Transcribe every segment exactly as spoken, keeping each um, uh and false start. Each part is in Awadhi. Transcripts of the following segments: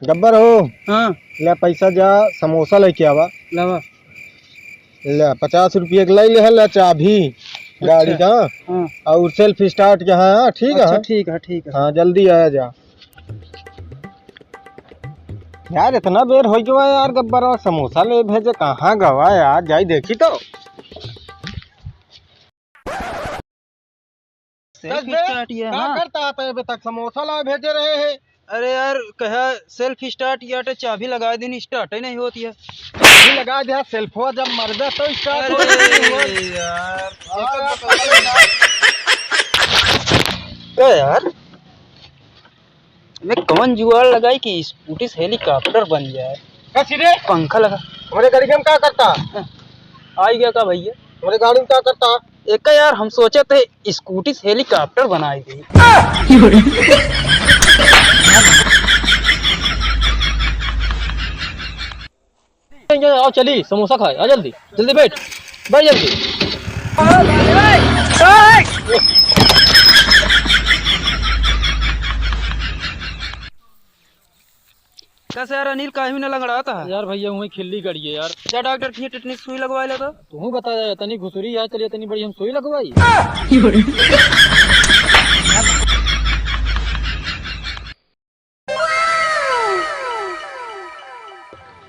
गब्बर हो। हाँ। ले पैसा जा, समोसा लेके आवा। लावा। ले, पचास रुपया के ले ले, ले चाबी गाड़ी का। हाँ। और self start के, हाँ, ठीक है। अच्छा, ठीक है, ठीक है। हाँ, जल्दी आया जा। यार, इतना बेर हो गवा यार, गब्बर और समोसा ले भेजे, कहाँ गवा यार, जाई देखी तो। Self start ये, का हाँ। करता आता है अबे तक? समोसा ला भेजे रहे हैं। अरे यार, कहा self start ये तो चाबी लगा देनी, start ही नहीं होती है। चाबी लगा दिया, self हो जब मर जा तो start हो अरे जाती है। यार, ए यार, मैं कौन जुगाड़ लगाई कि स्कूटी से helicopter बन जाए? का सीधे? पंखा लगा। हमारे गाड़ी में का करता? आई गया का भैया? हमारे गाड़ी में का करता? एक यार, हम सोचे थे स्कूटी से helicopter बनाई दी। आओ चली, समोसा खाए, आ जल्दी, जल्दी बैठ, बैठ जल्दी। कैसे यार अनिल, काहे भी ना लंगड़ाता है? यार भैया, वहीं खिल्ली गड़ी है यार। क्या डॉक्टर की टेटनिस सुई लगवा लेता? तू बता यार, इतनी घुसुरी है, चलिए इतनी बड़ी हम सुई लगवाई।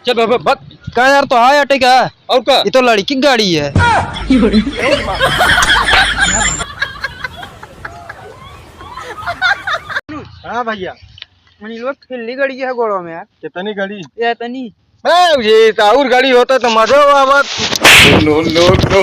चल बे, बे, बक। का यार, तो हाय अटैक है। और का? ये तो लड़की की गाड़ी है। हाँ भैया। मनीलवा खिल्ली गड़ी है गोड़ों में यार। कितनी गड़ी? ये इतनी। ए, ये तो और गड़ी होता तो मजा आवत। No, no, no।